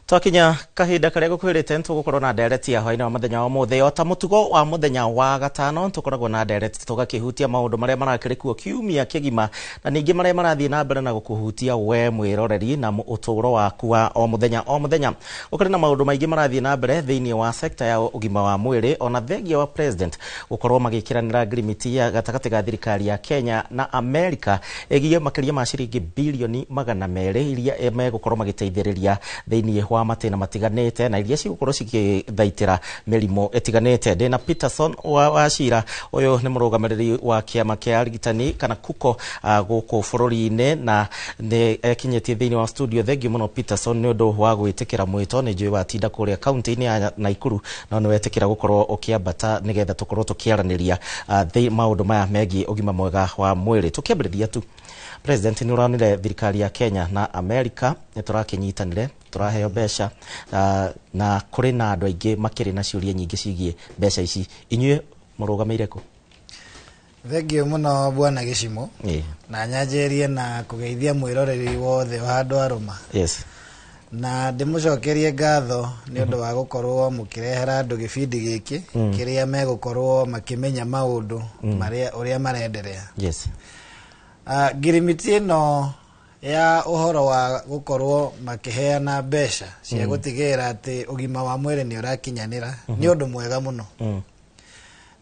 Twakinya kahinda karia gukwirite nitugukorwo na ndereti ya hwaini wa muthenya wa muthi. O ta mutugo wa muthenya wa gatano, tukoragwo na ndereti tugakihutia maundu maria marakĩrĩ kuo kiumia kĩgima na ningĩ marĩa marathiĩ na mbere na gũkũhutia we mwĩroreri na ũtũũro waku wa o mũthenya o mũthenya. Gũkĩrĩ na maũndũ maingĩ marathiĩ na mbere thĩinĩ wa sekta ya ũgima wa mwĩrĩ, ona thengia wa president gũkorwo magĩkĩranĩra ngirimiti ya gatagatĩ ga thirikari ya Kenya na Amerika ĩgiĩ makĩria ma ciringi bilioni 200 iria megũkorwo magĩteithĩrĩria thĩinĩ wa matĩna matiganĩte na iria cigũkorwo cigĩthaitĩra mĩrimũ ĩtiganĩte. Ndĩna Peterson wa Wachira, ũyũ nĩ mũrũgamĩrĩri wa kĩama kĩa arigitani kana KUKO gũkũ bũrũri-inĩ, na nĩ ekinyĩtie thĩinĩ wa studio. Thengiũ mũno, Peterson, nĩ ũndũ wa gwĩtĩkĩra mwĩto. Nĩ njũĩ watinda kũrĩa kaunti-inĩ ya Naikuru, no nĩ wetĩkĩra gũkorwo ũkĩambata nĩgetha tũkorwo tũkĩaranĩria maũndũ maya megiĩ ũgima mwega wa mwĩrĩ. Tũkĩambĩrĩria tu, president, nĩ ũronire thirikari ya Kenya na Amerika nĩ tũrakĩnyitanĩre, tũraheo mbeca, na kũrĩ na andũ aingĩ makĩrĩ na ciũria nyingĩ cigiĩ mbeca ici. Inyuĩ mũrũgamĩire kũ? Thengiũ mũno, bwana Gĩcimo. Na nyanjĩrie na kũgeithia mwĩroreri wothe o handũ arũma na ndĩmũcokerie ngatho nĩ ũndũ wa gũkorwo mũkĩrehera andũ gĩbindi gĩkĩ kĩrĩa megũkorwo makĩmenya maũndũ marĩa ũrĩa marenderea. Ngirimiti ĩno ya ũhoro wa gũkorwo makĩheana mbeca cia gũtigĩrĩra atĩ ũgima wa mwĩrĩ nĩ ũrakinyanĩra nĩ ũndũ mwega mũno.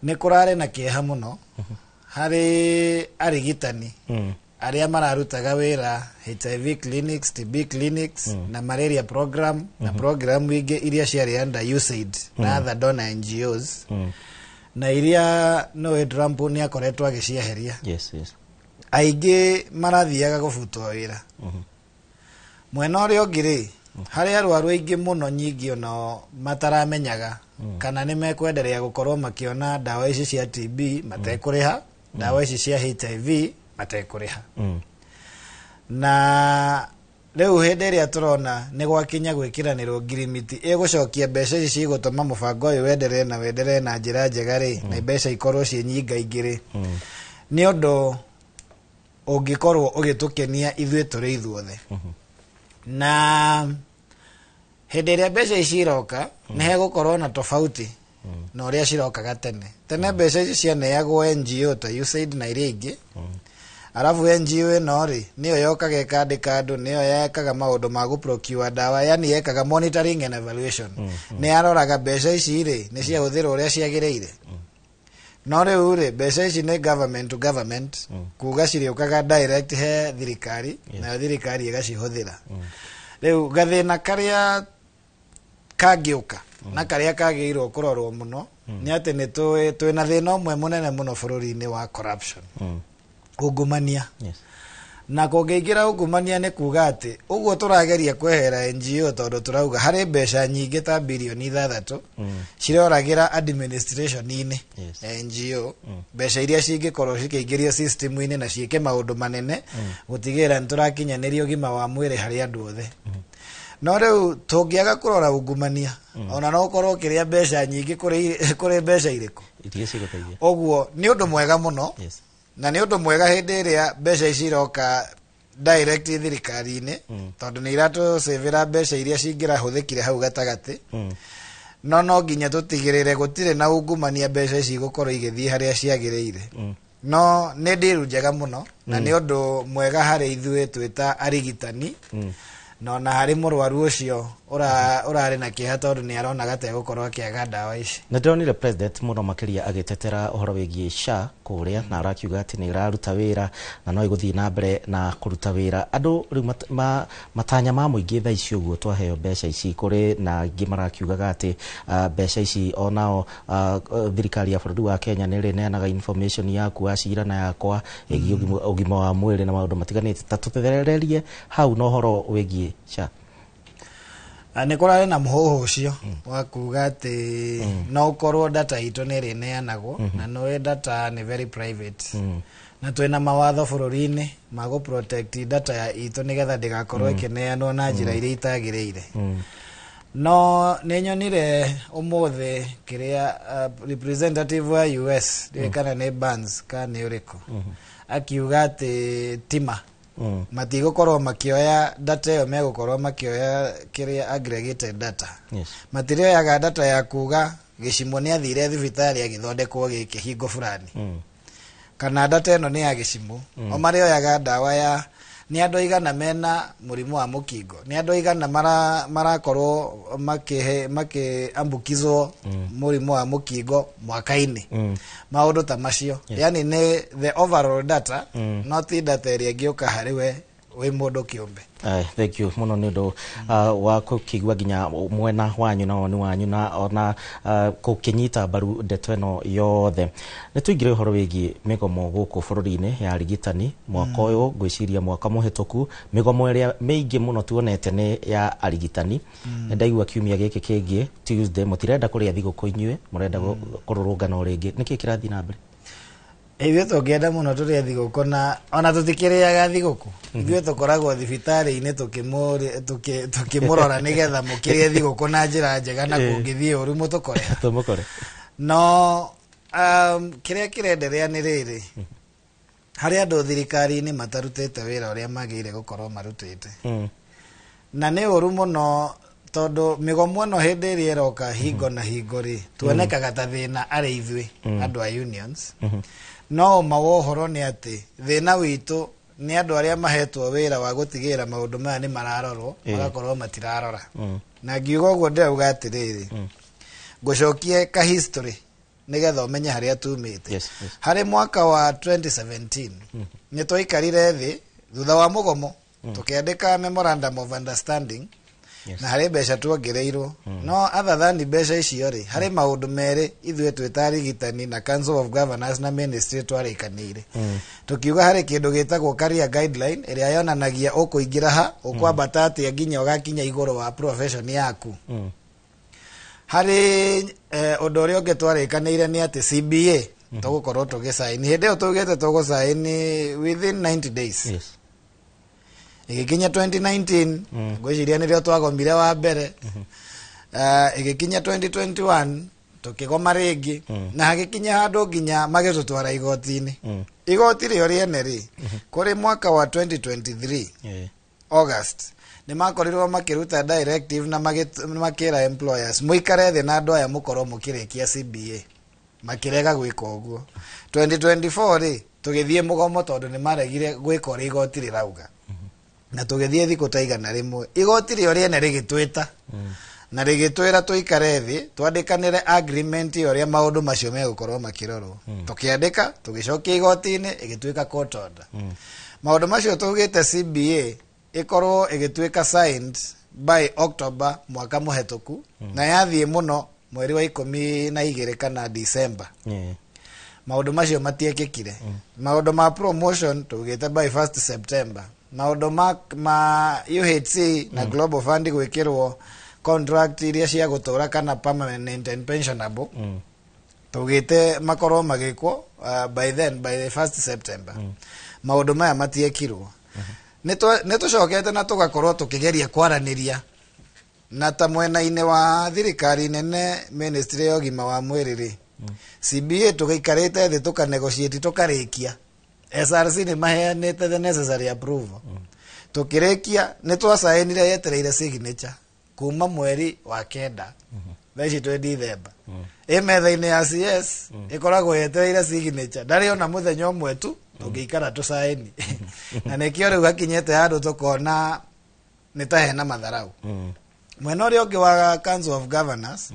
Nĩ kũrarĩ na kĩeha mũno harĩ arigitani arĩa mararutaga wĩra HIV clinics, TB clinics na malaria program na program ingĩ iria ciarĩ under USAID na other donor NGOs na iria noĩ Trump nĩ akoretwo agĩcieheria. Aingĩ marathiaga gũbutwo wĩra. Mwena ũrĩa ũngĩ rĩ, harĩ arwaru aingĩ mũno nyingĩ onao mataramenyaga kana nĩ mekwenderea gũkorwo makĩona ndawa ici cia TB matekũrĩha, ndawa ici cia HIV matekũrĩha. Na rĩu hĩndĩ ĩrĩa tũrona nĩ gwakinya gwĩkĩranĩrwo ngirimiti ĩgũcokia mbeca ici cigũtũma mũbango ũyũ wenderee na wenderee na njĩra njega rĩ, na mbeca ikorwo ciĩ nyingaingĩ rĩ, nĩ ũndũ ũngĩkorwo ũgĩtũkenia ithuĩ tũrĩ ithuothe. Na hĩndĩ ĩrĩa mbeca ici iroka, nĩ hegũkorwo na tofauti na ũrĩa cirokaga tene. Tene mbeca ici cianeagwo NGO ta USAID na iria ingĩ, arabu NGO ĩno rĩ, nĩyo yokaga ĩkandĩka andũ, nĩyo yekaga maũndũ ma gũ procure ndawa, yani yekaga monitoring and evaluation, nĩ yaroraga mbeca ici rĩ, nĩ ciahũthĩrwo ũrĩa ciagĩrĩire. No rĩu rĩ, mbeca ici nĩ government to government, kuga cirĩũkaga direct he thirikari, nayo thirikari ĩgacihũthĩra. Rĩu gathĩna karĩa kangĩũka na karĩa kagĩrĩirwo kũrorwo mũno nĩ atĩ nĩ tũĩ twĩna thĩna ũmwe mũnene mũno bũrũri-inĩ wa corruption, ungumania. Na kũngĩingĩra ungumania, nĩ kuga atĩ ũguo tũrageria kwehera NGO, tondũ tũrauga harĩ mbeca nyingĩ ta bilioni 6 ciroragĩra administration-inĩ ya NGO, mbeca iria cingĩkorwo cikĩingĩrio system-inĩ na ciĩke maũndũ manene gũtigĩrĩra nĩ tũrakinyanĩria ũgima wa mwĩrĩ harĩ andũ othe. No rĩu tũngĩaga kũrora ungumania, ona no ũkorwo ũkĩrĩa mbeca nyingĩ kũrĩ mbeca irĩkũ iria cigũteithia. Ũguo nĩ ũndũ mwega mũno na nĩ ũndũ mwega hĩndĩ ĩrĩa mbeca ici iroka direct thirikari-inĩ, tondũ nĩ iratũcĩvĩra mbeca iria cingĩrahũthĩkire hau gatagatĩ. No nginya tũtigĩrĩre gũtirĩ na ungumania, mbeca ici igũkorwo igĩthiĩ harĩa ciagĩrĩire. No nĩ ndiru njega mũno na nĩ ũndũ mwega harĩ ithuĩ twĩ ta arigitani, na ona harĩ mũrwaru ũcio ũrarĩ na kĩeha, tondũ nĩ aronaga tegũkorwo akĩaga ndawa ici. Na ndĩronire president mũno makĩria agĩtetera ũhoro wĩgiĩ SHA kũrĩa, na arakiuga atĩ nĩ ĩraruta wĩra na no ĩgũthiĩ na mbere na kũruta wĩra. Andũ rĩu matanya ma mũingĩ thaa ici ũguo twaheo mbeca ici, kũrĩ na angĩ marakiugaga atĩ mbeca ici onao thirikari ya bũrũri wa Kenya nĩ ĩrĩneanaga information yaku Wachira na yakwa ĩgiĩ ũgima wa mwĩrĩ na maũndũ matiganĩte. Ta tũthererie hau na ũhoro wĩgiĩ SHA. Nĩ kũrarĩ na mũhũhũ ũcio wa kuga atĩ no ũkorwo data itũ nĩ ĩrĩneanagwo, na nĩũĩ data nĩ very private, na twĩna mawatho bũrũri-inĩ ma gũ protect data ya itũ nĩgetha ndĩgakorwo ĩkĩneanwo na njĩra iria itagĩrĩire. No nĩ nyonire ũmũthĩ kĩrĩa representative wa US, ndiũĩ kana nĩ Burns kana nĩ ũrĩkũ, akiuga atĩ tima Matigũkorwo makĩoya data ĩyo, megũkorwo makĩoya kĩrĩa aggregated data. Matirĩoyaga data ya kuga Gĩcimo nĩ athire thibitarĩ agĩthondekwo gĩkĩ hingo fulani, kana data ĩno nĩ ya Gĩcimo. O marĩoyaga ndawa ya nĩ andũ aigana mena mũrimũ wa mũkingo, nĩ andũ aigana marakorwo makĩambukizwo mũrimũ wa mũkingo mwaka-inĩ, maũndũ ta macio. Yani nĩ the overall data, no ti data ĩrĩa ĩngĩũka harĩ we wĩ mũndũ kĩũmbe. Aye, thank you muno nĩ ũndũ wa gũkĩigua nginya mwena wanyu na woni wanyu na ona gũkĩnyita mbaru ndeto ĩno yothe. Nĩ tũingĩre ũhoro wĩgiĩ mĩgomo gũkũ bũrũri-inĩ ya arigitani mwaka ũyũ. Ngwĩciria mwaka mũhĩtũku mĩgomo ĩrĩa mĩingĩ mũno tuonete nĩ ya arigitani. Nĩ ndaigua kiumia gĩkĩ kĩngĩ Tuesday mũtirenda kũrĩa thigũkũ, inyuĩ mũrenda kũrũrũngana o rĩngĩ. Nĩkĩ kĩrathiĩ na mbere? Ithuĩ tũngĩenda mũno tũrĩe thigũkũ, na ona tũtikĩrĩaga thigũkũ. Ithuĩ tũkoragwo thibitarĩ-inĩ tũkĩmũrora nĩgetha mũkĩrĩe thigũkũ na njĩra njega, na kũngĩthiĩ ũru mũtũkore. Tũmũkore. No kĩrĩa kĩrenderea nĩ rĩrĩ, harĩ andũ thirikari-inĩ matarutĩte wĩra ũrĩa magĩrĩire gũkorwo marutĩte, na nĩ ũru mũno tondũ mĩgomo ĩno hĩndĩ ĩrĩa ĩroka hingo na hingo rĩ, tuonekaga ta thĩna arĩ ithuĩ andũ a unions. No ũma wa ũhoro nĩ atĩ thĩna witũ nĩ andũ arĩa mahetwo wĩra wa gũtigĩrĩra maũndũ maya nĩ mararorwo, magakorwo matirarora. Na ngiuga ũguo ndĩrauga atĩrĩrĩ, ngũcokie ka history nĩgetha ũmenye harĩa tumĩte. Harĩ mwaka wa 2017 nĩ twaikarire thĩ thutha wa mũgomo, tũkĩandĩka memorandum of understanding, na harĩ mbeca tuongereirwo. No other than mbeca icio rĩ, harĩ maũndũ merĩ ithuĩ twĩ ta arigitani na Council of Governors na ministry twarĩkanĩire. Tũkiuga harĩ kĩndũ gĩtagwo career guideline ĩrĩa yonanagia ũkũingĩra ha, ũkwambata atĩa nginya ũgakinya igũrũ wa profession yaku. Harĩ ũndũ ũrĩa ũngĩ twarĩkanĩire nĩ atĩ CBA tũgũkorwo tũgĩcaini hĩndĩ ĩyo tũgĩte tũgũcaini within 90 days. Ĩgĩkinya 2019, ngwĩciria nĩrĩo twagomire wa mbere. Ĩgĩkinya 2021 tũkĩgoma rĩngĩ, na hagĩkinya handũ nginya magĩtũtwara igoti-inĩ. Igoti rĩo rĩene rĩ, kũrĩ mwaka wa 2023 August nĩ makorirwo makĩruta directive na makĩra employers mũikare thĩ na andũ aya mũkorwo mũkĩrĩkia CBA. Makĩrega gwĩka ũguo. 2024 rĩ, tũgĩthiĩ mũgomo tondũ nĩ maregire gwĩka ũrĩa igoti rĩrauga, na tũgĩthiĩ thikũ ta 100. Igoti rĩo rĩene rĩgĩtwĩta na rĩgĩtwĩra tũikare thĩ twandĩkanĩre agreement ya ũrĩa maũndũ macio megũkorwo makĩrorwo. Tũkĩandĩka, tũgĩcokia igoti-inĩ, ĩgĩtuĩka court order. Maũndũ macio tũgĩte CBA ĩkorwo ĩgĩtuĩka signed by October mwaka mũhetũku, na yathiĩ mũno mweri wa 12 kana December. Maũndũ macio matiekĩkire. Maũndũ ma promotion tugĩte by 1st September, maũndũ ma UHC na Global Fund gwĩkĩrwo contract iria cia gũtũra kana permanent and pensionable, tugĩte makorwo magĩkwo by then, by the 1st September. Maũndũ maya matiekirwo. Nĩ tũcokete na tũgakorwo tũkĩgeria kwaranĩria na ta mwena-inĩ wa thirikari nene, ministry ya ũgima wa mwĩrĩ rĩ, CBA tũgĩikarĩte thĩ tũkanegotiate tũkarĩkia. SRC nĩ maheanĩte the necessary approval. Tũkĩrĩkia nĩ twacainire, yetereire signature kuma mweri wa 9. Thaa ici twĩ Dithemba. Ĩ metha-inĩ ya CS, ĩkoragwo yetereire signature, ndarĩ ona mũthenya ũmwe tu tũngĩikara tũcaini, na nĩkĩo rĩu hakinyĩte handũ tũkona nĩ ta hena matharau. Mwena ũrĩa ũngĩ wa Council of Governors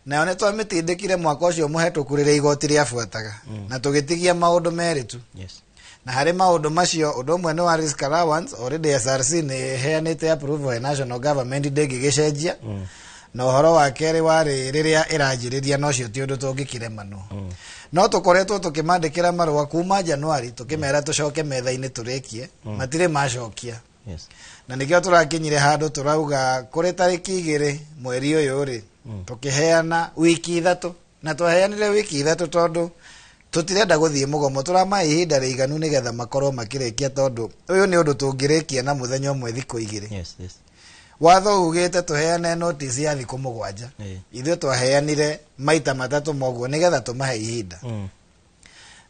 nayo nĩ twamĩtindĩkire mwaka ũcio mũhetũku rĩrĩa igoti rĩabuataga, na tũgĩtigia maũndũ merĩ tu. Na harĩ maũndũ macio, ũndũ ũmwe nĩ wa risk allowance. Already SRC nĩ ĩheanĩte approval ya national government, ndĩngĩgĩcenjia. Na ũhoro wa kerĩ warĩ rĩrĩa ĩranjĩrĩria, na ũcio ti ũndũ tũngĩkĩremanwo. No tũkoretwo tũkĩmandĩkĩra marũa kuma Januari tũkĩmera tũcoke metha-inĩ tũrĩkie, matirĩ macokia. Na nĩkĩo tũrakinyire handũ tũrauga kũrĩ tarĩki 2 mweri ũyũ rĩ, tũkĩheana wiki 3. Na twaheanire wiki 3 tondũ tũtirenda gũthiĩ mũgomo, tũramahe ihinda rĩiganu nĩgetha makorwo makĩrĩkia, tondũ ũyũ nĩ ũndũ tũngĩrĩkia na mũthenya ũmwe, thikũ 2. Watho ugĩte tũheane notice ya thikũ 7. Ithuĩ twaheanire maita matatũ moguo nĩgetha tũmahe ihinda.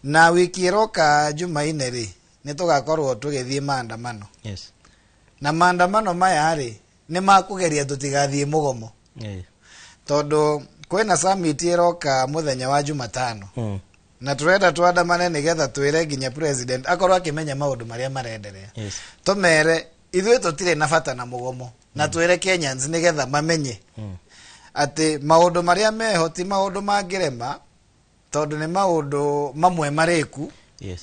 Na wiki ĩroka Jumaine rĩ, Nĩ tũgakorwo tũgĩthiĩ maandamano. Na maandamano maya rĩ, nĩ makũgeria tũtigathiĩ mũgomo, tondũ kwĩna summit ĩroka mũthenya wa Jumatano, na tũrenda twandamane nĩgetha twĩre nginya president akorwo akĩmenya maũndũ marĩa marenderea. Tũmere ithuĩ tũtirĩ na bata na mũgomo, na twĩre Kenyans nĩgetha mamenye atĩ maũndũ marĩa meho ti maũndũ mangĩrema, tondũ nĩ maũndũ mamwe marĩku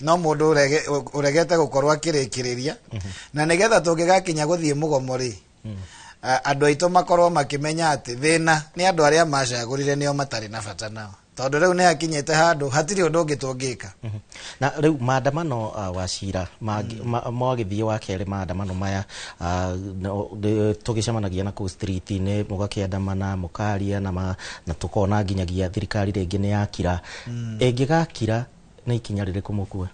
no mũndũ ũregete gũkorwo akĩrĩkĩrĩria, na nĩgetha tũngĩgakinya gũthiĩ mũgomo rĩ, andũ aitũ makorwo makĩmenya atĩ thĩna nĩ andũ arĩa macagũrire nĩo matarĩ na bata nao, tondũ rĩu nĩ hakinyĩte handũ hatirĩ ũndũ ũngĩ tũngĩka. Na rĩu maandamano, wa cira mwagĩthiĩ wa kerĩ, maandamano maya, tũgĩcemanagia na kũu street-inĩ, mũgakĩandamana, mũkaria na tũkona nginyagia thirikari rĩngĩ nĩ yakira. Ĩngĩgakira, nĩ ikinya rĩrĩkũ mũkuoya?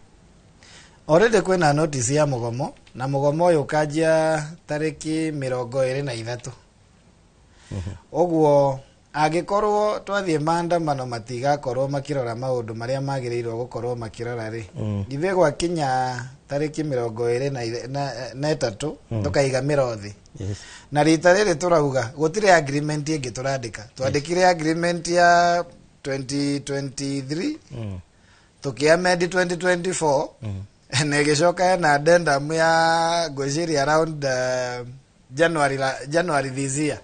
Already kwĩna notice ya mũgomo, na mũgomo ũyũ ũkanjia tarĩki 23. Ũguo angĩkorwo twathiĩ maandamano matigakorwo makĩrora maũndũ marĩa magĩrĩirwo gũkorwo makĩrora rĩ, ithuĩ gwakinya tarĩki 23 tũkaiga mĩro thĩ. Na rita rĩrĩ tũrauga gũtirĩ agreement ĩngĩ tũrandĩka. Twandĩkire agreement ya 2023, tũkĩamend 2024, na ĩgĩcoka ena addendum ya ngwĩciria around January, January this year.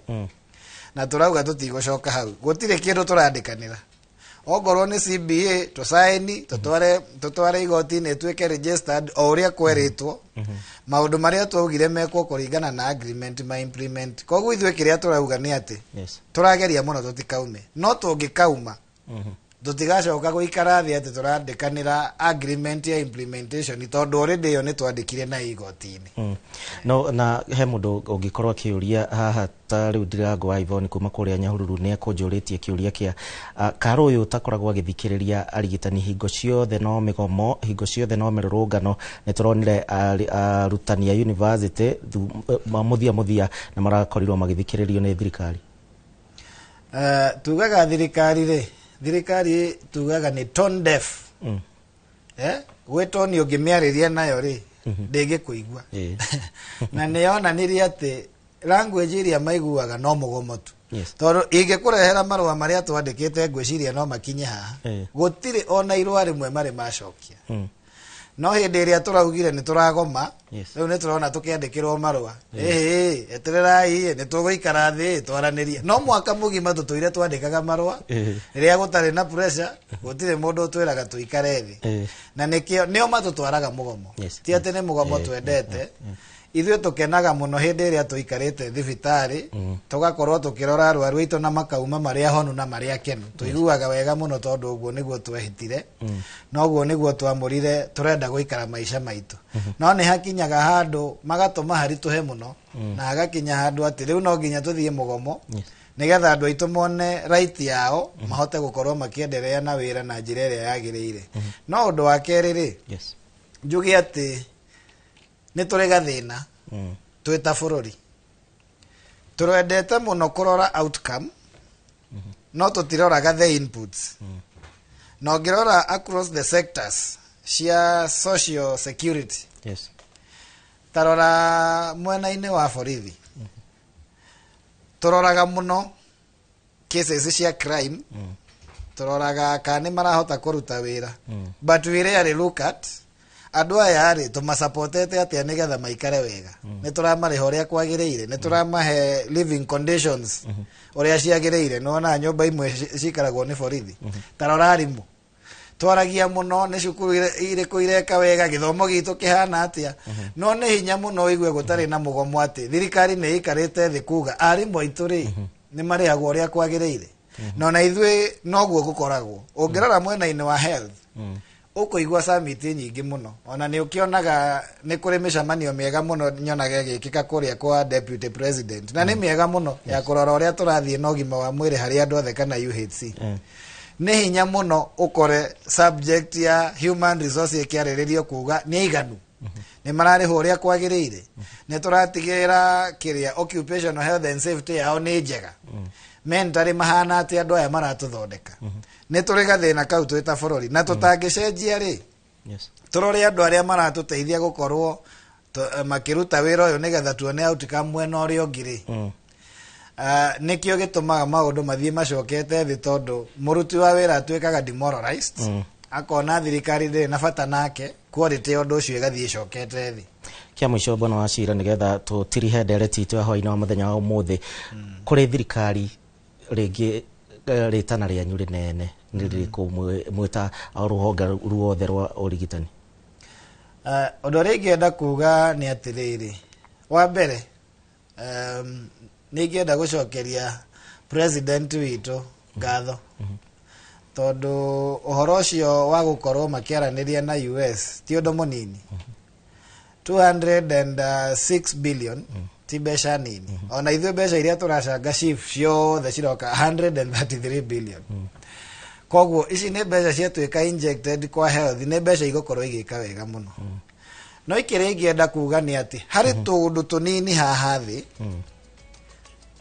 Na tũrauga tũtigũcoka hau, gũtirĩ kĩndũ tũrandĩkanĩra. Ongorwo nĩ CBA tũcaini, tũtware igoti-inĩ, ĩtuĩke registered o ũrĩa kwerĩtwo. Maũndũ marĩa twaugire mekwo kũringana na agreement ma implement. Koguo ithuĩ kĩrĩa tũrauga nĩ atĩ tũrageria mũno tũtikaume, no tũngĩkauma, tũtigacoka gũikara thĩ atĩ tũrandĩkanĩra agreement ya implementation, tondũ already ĩyo nĩ twandĩkire na igoti-inĩ. No na he mũndũ ũngĩkorwo akĩũria haha, ta rĩu Ndirango wa Ivoni kuma kũrĩa Nyahururu nĩ ekũnjũrĩtie kĩũria kĩa karo ũyũ ũtakoragwo agĩthikĩrĩria arigitani, hingo ciothe no mĩgomo, hingo ciothe no mĩrũrũngano. Nĩ tũronire arutani a university mũthia mũthia nĩ marakorirwo magĩthikĩrĩrio nĩ thirikari. Tugaga thirikari rĩ, thirikari tugaga nĩ tone deaf. Eh? Gwĩ tone ũngĩmĩarĩria nayo rĩ, ndĩngĩkũigua. Na nĩ yonanirie atĩ language iria maiguaga no mũgomo tu, tondũ ingĩkũrehera marũa marĩa twandĩkĩte, ngwĩciria no makinye haha. Gũtirĩ ona irũa rĩmwe marĩ macokia. No hĩndĩ ĩrĩa tũraugire nĩ tũragoma, rĩu nĩ tũrona tũkĩandĩkĩrwo marũa, ĩhĩ, etererai, nĩ tũgũikara thĩ twaranĩrie. No mwaka mũgima tũtũire twandĩkaga marũa. Rĩrĩa gũtarĩ na pressure, gũtirĩ mũndũ ũtwĩraga tũikare thĩ. Na nĩkĩo nĩo matũtwaraga mũgomo. Ti atĩ nĩ mũgomo twendete. Ithuĩ tũkenaga mũno hĩndĩ ĩrĩa tũikarĩte thibitarĩ, tũgakorwo tũkĩrora arwaru aitũ na makauma marĩ ahonu na marĩ akenu. Tũiguaga wega mũno, tondũ ũguo nĩguo twehĩtire, na ũguo nĩguo twamũrire tũrenda gũikara maica maitũ. No nĩ hakinyaga handũ magatũma haritũhe mũno, na hagakinya handũ atĩ rĩu no nginya tũthiĩ mũgomo, nĩgetha andũ aitũ mone right yao, mahote gũkorwo makĩenderea na wĩra na njĩra ĩrĩa yagĩrĩire. No ũndũ wa kerĩ rĩ, njuge atĩ nĩ tũrĩ gathĩna twĩ ta bũrũri. Tũrendete mũno kũrora outcome, no tũtiroraga the inputs. Na ũngĩrora across the sectors cia social security, tarora mwena-inĩ wa borithi, tũroraga mũno cases cia crime, tũroraga kana nĩ marahota kũruta wĩra, but we rarely look at andũ aya rĩ, tũmasapotete atĩa nĩgetha maikare wega? Nĩ tũramarĩha ũrĩa kwagĩrĩire? Nĩ tũramahe living conditions ũrĩa ciagĩrĩire? Nĩ wonaga nyũmba imwe cikaragwo nĩ borithi. Tarora arimũ, twaragia mũno nĩ cukuru irĩkũ ireka wega, gĩthomo gitũ kĩhana atĩa, no nĩ hinya mũno ũigue gũtarĩ na mũgomo atĩ thirikari nĩ ĩikarĩte thĩ kuga arimũ aitũ rĩ, nĩ marĩhagwo ũrĩa kwagĩrĩire. Na ona ithuĩ noguo gũkoragwo. Ũngĩrora mwena-inĩ wa health, ũkũigua summit nyingĩ mũno. Ona nĩ ũkĩonaga nĩ kũrĩ mĩcemanio mĩega mũno nyonaga ĩgĩkĩka kũrĩa kwa deputy president, na nĩ mĩega mũno ya kũrora ũrĩa tũrathiĩ na ũgima wa mwĩrĩ harĩ andũ othe kana UHC. Nĩ hinya mũno ũkore subject ya human resource ĩkĩarĩrĩrio kuga nĩ aiganu, nĩ mararĩhwo ũrĩa kwagĩrĩire, nĩ tũratigĩrĩra kĩrĩa occupational health and safety yao nĩ njega, mentally mahana atĩ andũ aya maratũthondeka. Nĩ tũrĩ gathĩna kau twĩ ta bũrũri, na tũtangĩcenjia rĩ, Yes. Tũrore andũ arĩa maratũteithia gũkorwo makĩruta wĩra ũyũ nĩgetha tuone outcome mwena ũrĩa ũngĩ rĩ. Nĩkĩo gĩtũmaga maũndũ mathiĩ macokete thĩ, tondũ mũruti wa wĩra atuĩkaga demoralized, akona thirikari ndĩrĩ na bata nake, quality ya ũndũ ũcio ĩgathiĩ ĩcokete thĩ. Kia mũico, bwana Wachira, nĩgetha tũtirihe ndereti itũ ya hwaĩ-inĩ wa mũthenya wa ũmũthĩ, kũrĩ thirikari rĩngĩ, rĩtana rĩanyu rĩnene nĩ rĩrĩkũ mwĩta rũhonge ruothe rwa ũrigitani? Ũndũ ũrĩa ingĩenda kuga nĩ atĩrĩrĩ, wa mbere, nĩ ingĩenda gũcokeria president witũ ngatho, tondũ ũhoro ũcio wa gũkorwo makĩaranĩria na US ti ũndũ mũnini. 206 billion ti mbeca nini. Ona ithuĩ mbeca iria tũracanga SHIF ciothe ciroka 133 billion. Koguo ici nĩ mbeca ciatuĩka injected kwa health, nĩ mbeca igũkorwo igĩka wega mũno. No ikĩrĩa ingĩenda kuga nĩ atĩ harĩ tũũndũ tũnini haha thĩ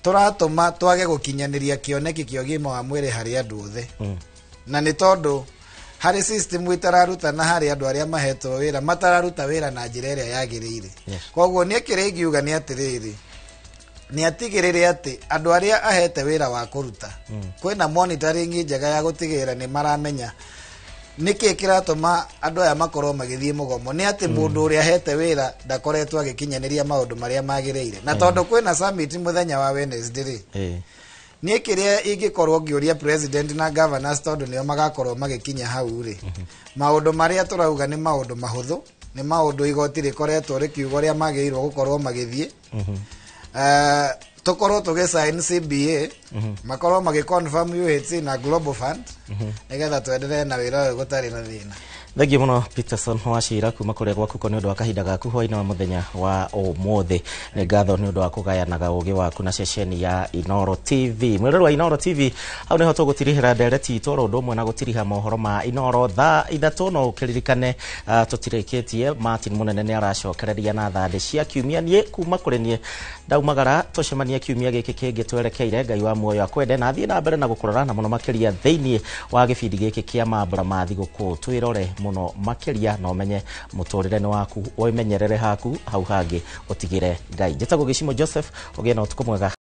tũratũma twage gũkinyanĩria kĩoneki kĩa ũgima wa mwĩrĩ harĩ andũ othe, na nĩ tondũ harĩ system itararuta na harĩ andũ arĩa mahetwo wĩra matararuta wĩra na njĩra ĩrĩa yagĩrĩire. Koguo niĩ kĩrĩa ingiuga nĩ atĩrĩrĩ, nĩ atigĩrĩre atĩ andũ arĩa ahete wĩra wa kũruta, kwĩna monitoring njega ya gũtigĩrĩra nĩ maramenya nĩkĩ kĩratũma andũ aya makorwo magĩthiĩ mũgomo, nĩ atĩ mũndũ ũrĩa ahete wĩra ndakoretwo agĩkinyanĩria maũndũ marĩa magĩrĩire. Na tondũ kwĩna summit mũthenya wa Wednesday rĩ, niĩ kĩrĩa ingĩkorwo ngĩũria president na governors, tondũ nĩo magakorwo magĩkinya hau rĩ, maũndũ marĩa tũrauga nĩ maũndũ mahũthũ, nĩ maũndũ igoti rĩkoretwo rĩkiuga ũrĩa magĩrĩirwo gũkorwo magĩthiĩ. Tũkorwo tũgĩ sign CBA, makorwo magĩ confirm UHC na Global Fund, nĩgetha twenderee na wĩra ũyũ gũtarĩ na thĩna. Thengiũ mũno, Peterson Wachira, kuma kũrĩa gwaku ko nĩ ũndũ wa kahinda gaku hwaĩ-inĩ wa mũthenya wa ũmũthĩ. Nĩ ngatho nĩ ũndũ wa kũgayanaga ũgĩ waku na ceceni ya Inoro TV. Mwĩrori wa Inoro TV, hau nĩho tũgũtirihĩra ndereti itũ, oro ũndũ ũmwe na gũtiriha mohoro ma Inoro thaa 3. No ũkĩririkane, tũtirĩkĩtie, Martin Mũnene nĩ aracokereria na thandĩ cia kiumia. Niĩ kuma kũrĩ niĩ ndaumagara, tũcemanie kiumia gĩkĩ kĩngĩ twerekeire. Ngai wa muoyo akwende na athiĩ na mbere na gũkũrora, na mũno makĩria thĩinĩ wa gĩbindi gĩkĩ kĩa mambura ma thigũkũ. Twĩrore mũno makĩria na ũmenye mũtũrĩre nĩ waku, wĩmenyerere haku hau hangĩ ũtigĩre Ngai. Njĩtagwo Gĩcimo Joseph, ũgĩe na ũtukũ mwega.